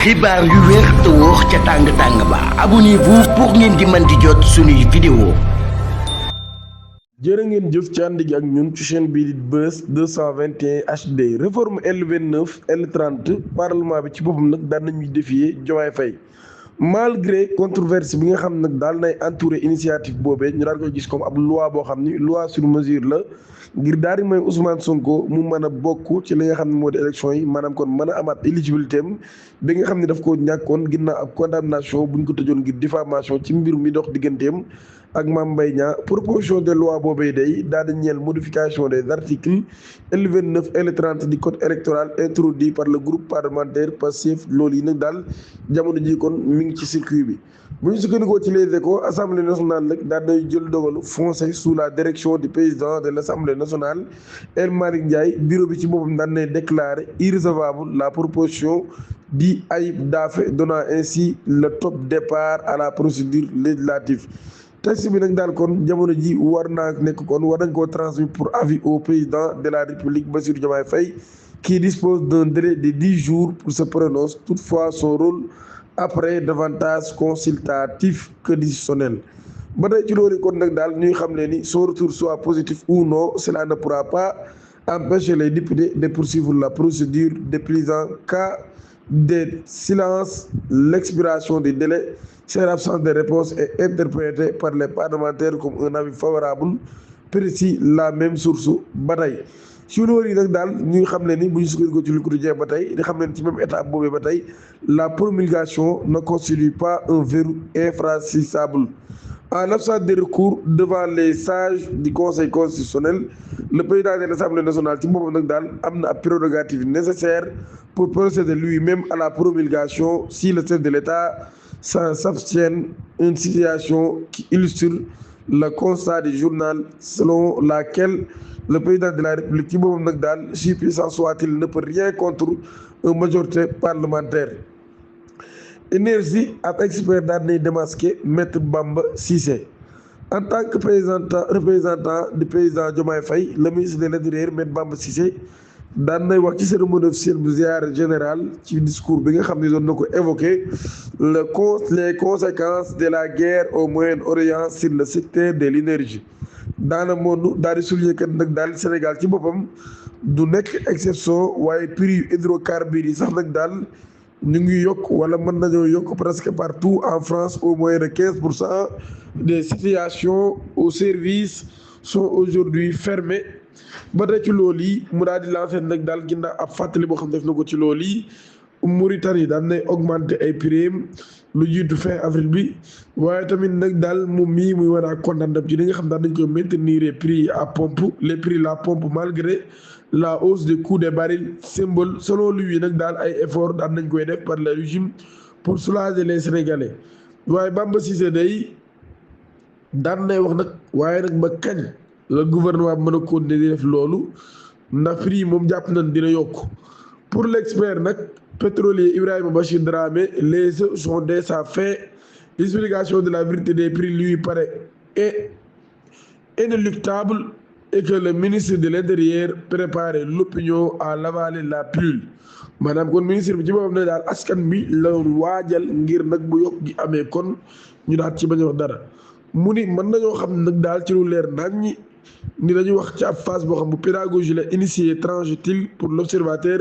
xibaar yu wér te wóor ca tàng-tàng ba abonnez-vous pour ngeen di mën di jot suñuy vidéo. jërë ngeen jëf ci ànd gi ak ñun ci chaîne bii di Buzz 221 HD réforme L29 L30 parlement bi ci boppam nag daan nañuy défier Diomaye Faye malgré controverse bi nga xam nag daal nay entouré initiative boobee ñu daan koy gis comme ab loi boo xam ni loi sur mesure la ngir daal di may Ousmane Sonko mu mën a bokk ci li nga xam ne moo di élection yi maanaam kon mën a amaat éligibilité am bi nga xam ne daf koo ñàkkoon ginnaaw ab condamnation bu ñu ko tëjoon ngir diffamation ci mbir mi dox digganteem ak Mame Mbaye Niang proposition de loi boobee day daal di ñeel modification des articles L29 L30 du code électoral introduit par le groupe parlementaire Pastef loolu yi nag daal jamono ji kon mi ngi ci circuit bi bu ñu sukkandikoo ci les Échos assemblée nationale nag daal day jël dogalu foncé sous la direction du président de l' assemblée nationale El Malick Ndiaye bureau bi ci boppam daan nay déclaré irrecevable la proposition di Ayib Daffé donnant ainsi le top départ à la procédure législative. Texte bi nag daal kon jamono ji war naa nekk kon war nañ koo transmis pour avis au président de la République Bassirou Diomaye Faye qui dispose d'un délai de 10 jours pour se prononcer. Toutefois son rôle après davantage consultatif que décisionnel. ba tey ci loolu kon nag daal ñuy xam ne ni son retour soit positif ou non cela ne pourra pas empêcher les députés de poursuivre la procédure de prise en cas de silence. L'expiration du délai cette absence de réponse est interprétée par les parlementaires comme un avis favorable, précise la même source ba tey ci loolu yi nag daal ñuy xam ne ni bu ñu sukkandikoo ci lu ko ba tey di xam ne ci même étape boobee ba tey la promulgation ne constitue pas un verrou infranchissable. En absence de recours devant les sages du Conseil constitutionnel, le président de l'Assemblée nationale ci boppam nag daal am na ab prérogative nécessaire pour procéder lui-même à la promulgation si le chef de l'État s'abstient, une situation qui illustre le constat du journal selon laquelle le président de la République ci boppam nag daal si puissant soit-il ne peut rien contre une majorité parlementaire. Énergie ab expert daal nay démasqué Maître Bamba Cissé en tant que représentant du président Diomaye Faye le ministre de l'Intérieur Maître Bamba Cissé daan nay wax ci cérémonie officielle bu ziyaara général ci discours bi nga xam ne doon na ko évoqué les conséquences de la guerre au Moyen-Orient sur le secteur de l'énergie daana moonu daal di souligner kat nag daal Sénégal ci boppam du nekk exception waaye prix yu hydrocarbures yi sax nag daal ñu ngi yokk wala mën nañoo yokk presque partout en France au moins de 15% des situations au service sont aujourd'hui fermées. ba tey ci loolu yi mu daal di lancé nag daal ginnaaw ab fàttali boo xam def na ko ci loolu yi Mauritanie daan nay augmenté ay prix lu jiitu fin avril bi waaye tamit nag daal moom mii muy war a kontaan ci li nga xam daal dañ koy maintenir prix à pompe les prix la pompe malgré la hausse des coûts des barils symbole selon lui nag daal ay effort daan nañ koy def par le régime pour soulager les Sénégalais waaye Bamba Cissé day daan nay wax nag waaye nag ba kañ le gouvernement bi mën a continuer di def loolu ndax prix moom jàpp nañ dina yokk. Pour l'expert nag pétrolier Ibrahima Bachir Dramé les sont déjà fait l'explication de la vérité des prix lui paraît inéluctable et que le ministre de l'Intérieur prépare l'opinion à l'avaler la pilule maanaam kon ministre bi ci boppam ne daal askan bi la waajal ngir nag bu yokk gi amee kon ñu daal ci bañ a wax dara mu ni mën nañoo xam nag daal ci lu leer nañ ni dañuy wax ci ab phase boo xam bu pédagogie la initiée tranche-t-il pour l'observateur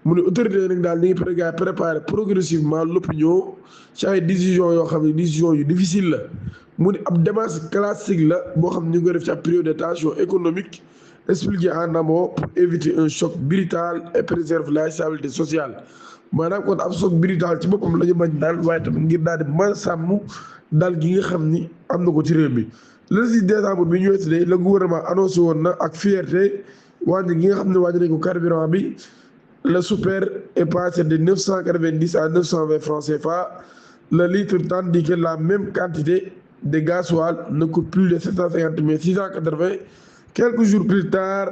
mu ne autorité nag daal ñu ngi préparer progressivement l'opinion ci ay décisions yoo xam ne décisions yu difficile la mu ne ab démarche classique la boo xam ne ñu ngi ko def ci ab période de tension économique expliqué en amont pour éviter un choc brutal et préserver la stabilité sociale maanaam kon ab choc brutal ci boppam la ñu bañ daal waaye tamit ngir daal di mën a sàmm daal gi nga xam ni am na ko ci réew mi. Le 6 décembre bi ñu weesu de le gouvernement annoncé woon na ak fierté wàññi gi nga xam ne wàññi nañ ko carburant bi le super est passé de 990 à 920 francs CFA le litre tandis que la même quantité de gasoil ne coûte plus de 750 mais 680. Quelques jours plus tard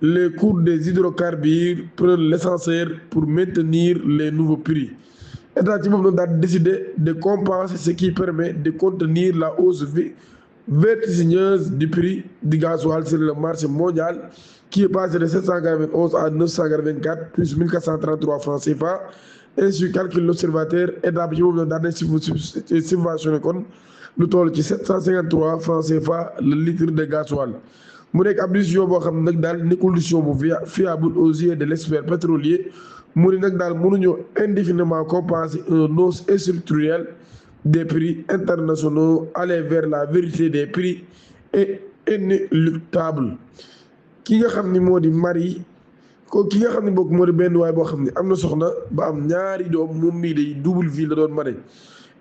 les cours des hydrocarbures prennent l'ascenseur pour maintenir les nouveaux prix. État ci moom na daal décidé de compenser ce qui permet de contenir la hausse vertigineuse du prix du gasoil sur le marché mondial qui est passé de 791 à 984 plus 1433 francs CFA ainsi calcule l'observateur état bi ci boobu nag daan nañ subventionné kon lu toll ci 753 francs CFA le litre de gasoil mu nekk ab décision boo xam ne nag daal nekkul décision bu fiable aux yeux de l'expert pétrolier mu ni nag daal mënuñu indéfiniment compenser une hausse structurelle des prix internationaux aller vers la vérité des prix est inéluctable ki nga xam ni moo di Marie ki nga xam ne bokk moo di benn waay boo xam ne am na soxna ba am ñaari doom moom mii day double vie la doon mane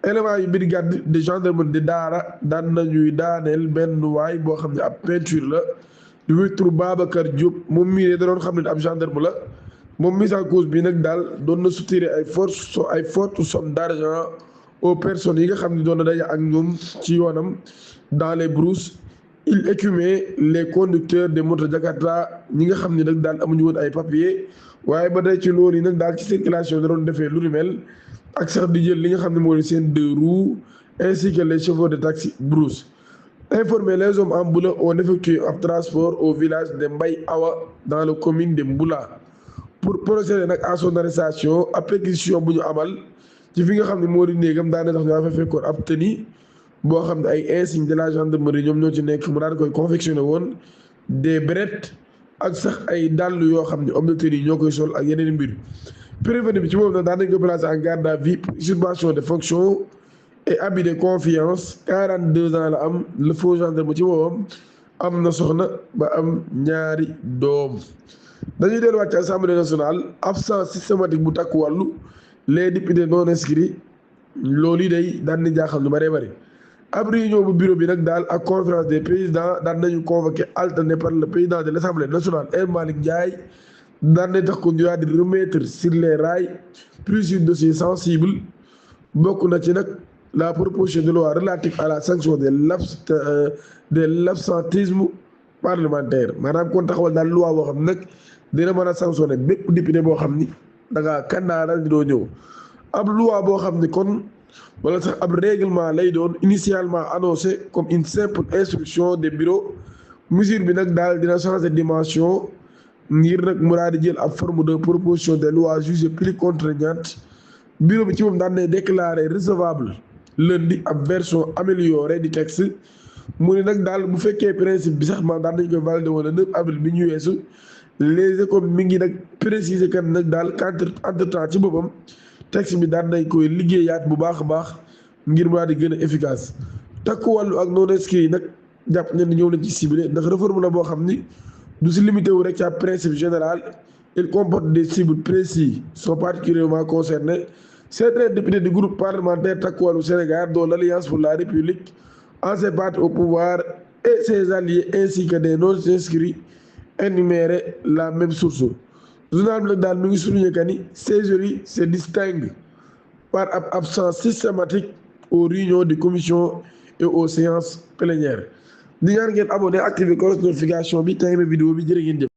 élément yu brigade de gendarmerie de Daara daan nañuy daaneel benn waay boo xam ne ab peinture la di wétru Babacar Diop moom mii de da doon xam ne ab gendarme la moom mise en cause bi nag daal doon na soutirer ay fortes sommes d'argent aux personnes yi nga xam ne doon na daje ak ñoom ci yoonam dans les brousses il écumait les conducteurs de moto Jakarta ñi nga xam ne nag daal amuñu woon ay papier waaye ba tey ci loolu yi nag daal ci circulation da doon defee lu ni mel ak sax di jël li nga xam ne moo di seen 2 roues ainsi que les chauffeurs de taxi brousse. Informés, les hommes en boulot ont effectué un transport au village de Mbaye Awa dans la commune de Mboula pour procéder nag à son arrestation à perquisition bu ñu amal ci fi nga xam ne moo di néegam daane tax ñaa fa fekkoon ab tenue boo xam ne ay insignes de la gendarmerie ñoom ñoo ci nekk mu daal koy confectionné woon des brettes ak sax ay dàll yoo xam ne homme de tenue ñoo koy sol ak yeneen mbir prévenu bi ci boobu nag daan nañ ko placé en garde à vue pour usurpation de fonction et abus de confiance 42 ans la am le faux gendarme ci boobam am na soxna ba am ñaari doom dañuy delluwaat ci assemblée nationale absence systématique bu takku wàllu les députés non inscrits loolu yi day daan ni jaaxal lu bëree bëri ab réunion bu bureau bi nag daal ak conférence des présidents daan nañu convoqué alterné par le président de l'Assemblée nationale El Malick Ndiaye daan nañ tax ko ñu daal di remettre sur les rails plusieurs dossiers sensibles bokk na ci nag la proposition de loi relative à la sanction de l'absentéisme parlementaire maanaam kon taxawal daal loi boo xam nag dina mën a sanctionné bépp député boo xam ni da ngaa kandaaral di doo ñëw ab loi boo xam ni kon wala sax ab règlement lay doon initialement annoncé comme une simple instruction des bureaux mesure bi nag daal dina changer dimension ngir nag mu daal di jël ab forme de proposition de loi jugée plus contraignante bureau bi ci moom daan ne déclaré recevable lundi ab version améliorée du texte mu ne nag daal bu fekkee principe bi sax man daan nañ koy validé woon le 9 avril bi ñu weesu les écoles mi ngi nag préciser kan nag daal entre temps ci boppam texte bi daan nañ koy liggéeyaat bu baax a baax ngir mu daal di gën a efficace takku wàllu ak non inscrits yi nag jàpp nañ ni ñëw nañ ci ciblé ndax réforme la boo xam ni du si limité wu rek ci ab principe général il comporte des cibles précis sont particulièrement concernés. Ces 13 députés du groupe parlementaire Takku Wallu Sénégal dont l'Alliance pour la République ancien parti au pouvoir et ses alliés ainsi que des non-inscrits énuméraient la même source. Journal bi nag daal mi ngi souligné que ni ces jurys se distinguent par ab absence systématique aux réunions de commission et aux séances plénières. di ñaan ngeen abonné activé cloche notification bi tey vidéo bi jërë ngeen jëf.